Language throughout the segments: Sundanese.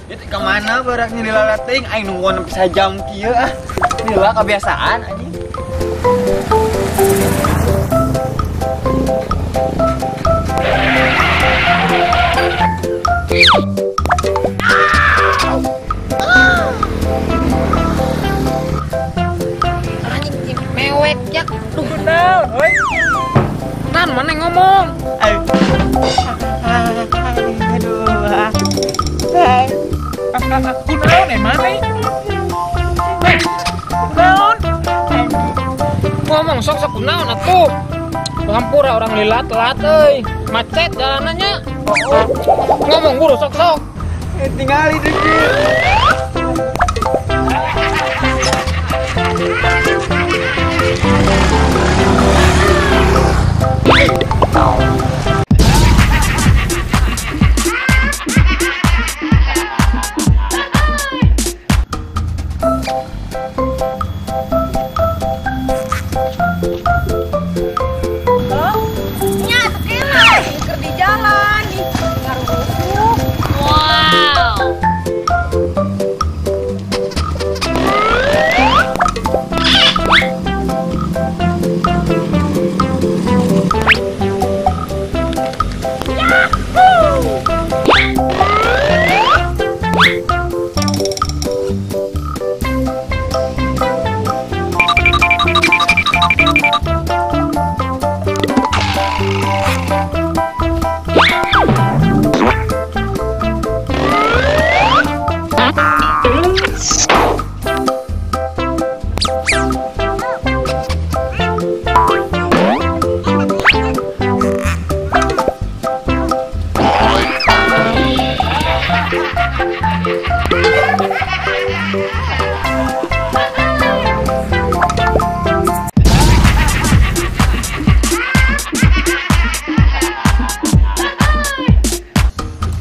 Itu ke mana baraknya dilalating? Aing nungguan sampai sajam kieu ah. Lila kebiasaan anjing. Anjing mewek ya. Duh naon euy. Tan mana ngomong? Aduh. Kunaon mana? Kunaon? Ngomong sok sok kunaon atuh. Ngampura orang lila telat euy. Macet jalanannya. Ngomong buru sok sok. Tinggal itu.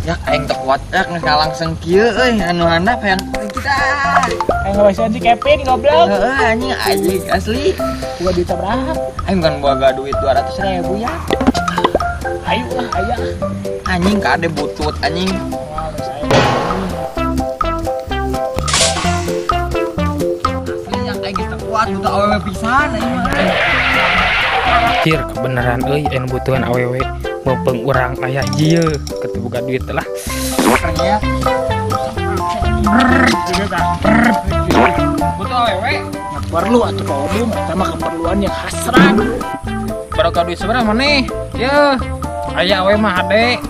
Ya aing teu kuat yak geus ngalangseng kieu euy anu handap hayang kita. Aing ngabasian si Kevin goblok. Heeh anjing anjing asli. Boga duit sabaraha? Aing kan boga duit 200.000 ya. Ayo lah aya. Anjing kade butut anjing. Asli yang aing geus teu kuat butuh awewe pisan aing mah. Cir kebenaran euy anu butuhan awewe. Mumpung urang aya jieu ketu boga duit lah. Butuh awewe? Perlu atuh Pak Odum, eta mah keperluan yang hasrat. Baroka duit sabaraha maneh? Yeuh, aya awewe mah hade.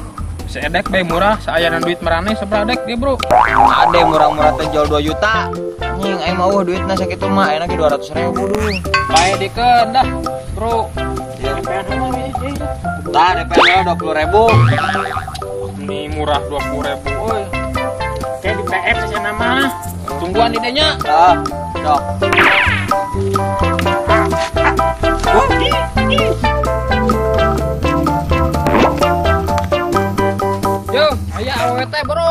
Seedek bae murah, saayana duit maraneh sabaraha dek dia, Bro. Hade murah-murah teh jual 2 juta. Anjing aing mah eueuh duitna sakitu mah ayeuna ge 200.000 duh. Bae dikeun dah, Bro. Tah DP 20.000. Ini murah 20.000 euy. Kayak di PF sih nama. Tungguan di nya. Tah, sok. Yo, aya awewe teh, Bro.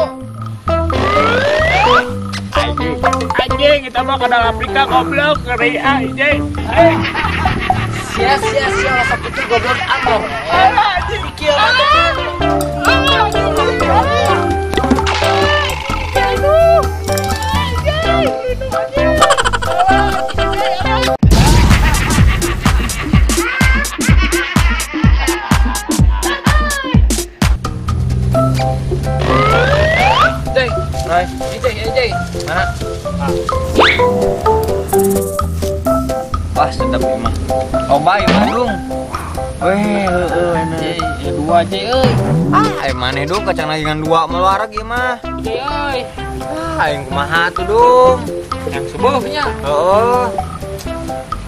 Anjing. Anjing kita mah ke dalam Afrika goblok ngeri anjing. Sia sia sia rasa itu goblok atau anjing kieu. Jay, Jay, Jay, mana? Wah sedap ya mah. Loba ieu mah dung. Weh heueuh enak. Jay, dua Jay euy. Ah, aing maneh dung kacang lagi ngan dua meluareg ieu mah. Jay euy. Ah, aing kumaha tuh dung. Yang subuh nya.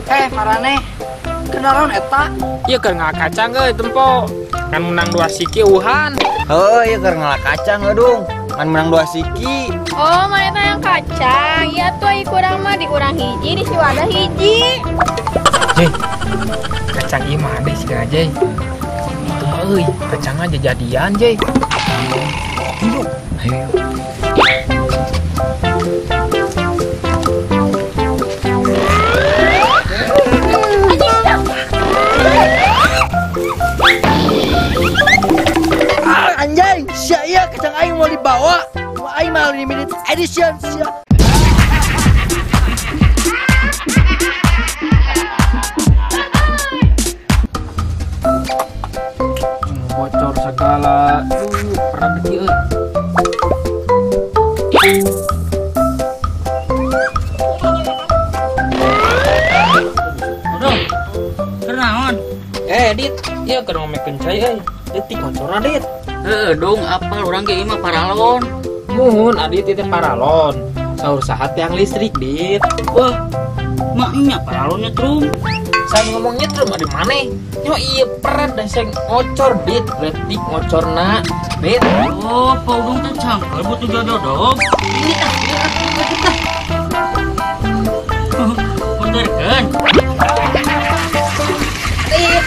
Heeh. Maraneh. Kenaon eta? Ieu keur ngalak kacang euy tempo. Kan menang 2 siki uhan. Heueuh ieu keur ngalak kacang heuh dung. Kan menang 2 siki. Oh, mana yang kacang? Ya tuh ai kurang mah dikurang hiji, di si wadah hiji. Jay, kacang ieu mah ade sih Jay. Itu mah euy, kacang aja jadian, Jay. Ayo. Ayo. Anjay, sia ieu kacang aing mau dibawa. Aing mah limited edition sia. Bocor segala. Pernah beki euy. Aduh. Kenaon? Dit, ieu keur ngomekeun cai euy. Detik ngocorna, Dit. Heeh, dong apal urang ge ieu mah paralon. Muhun Adit itu paralon. Saur saha tiang listrik, Dit. Wah, mak nya paralon nyetrum. Saya ngomong nyetrum ada maneh. Nyo ieu peran daseng ngocor, Dit. Letik ngocorna, Dit. Oh, paudung teh cangkel butuh jododog. Ini tah, ieu atuh tah. Munturkeun. Dit.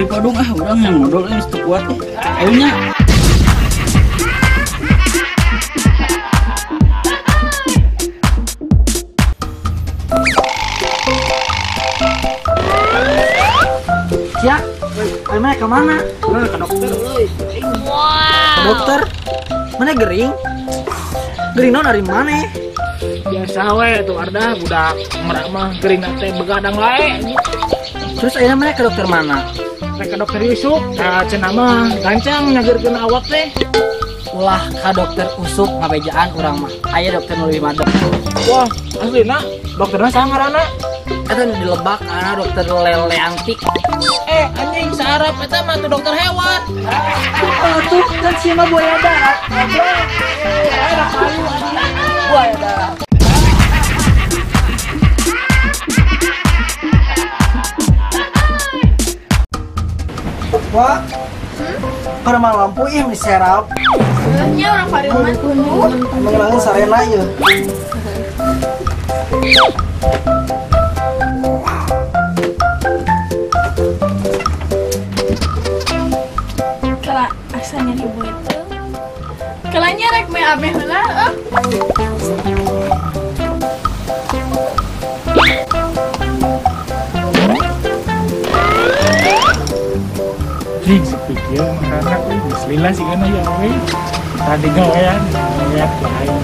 Eh, padung ah, urang yang modal geus teu kuat teh. Ayo nya. Sia, ayo mana ke mana? Ke dokter euy. Wow. Ke dokter? Mana gering? Gering naon dari mana? Biasa we tuh Arda budak merak mah gering teh begadang lae. Terus ayeuna mana ke dokter mana? Ke dokter Yusuf, nah cenah mah gancang nyageurkeun awak teh. Ulah ka dokter Usuk ngabejaan urang mah. Aya dokter nu leuwih madep. Wah, aslina dokterna saha ngaranna? Eta nu di Lebak ana dokter Lele Antik. Anjing saarap eta mah tuh dokter hewan. Atuh kan sia mah buaya darat. Buaya darat. Wah, karena lampu ih miserap. Nya orang pariman kudu. Mengenalin sarena ya. Kala asalnya ibu itu. Kalanya rek me abe heula euy. Jing sepi kieu makana geus lila sigana ya we. Tadi gawean, gawean lain.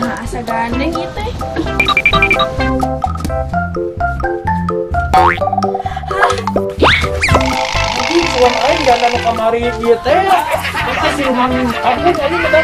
Mah asa gandeng ieu teh. Uang aing ganda nu kamari ieu teh. Eta si rumah kampung aing mah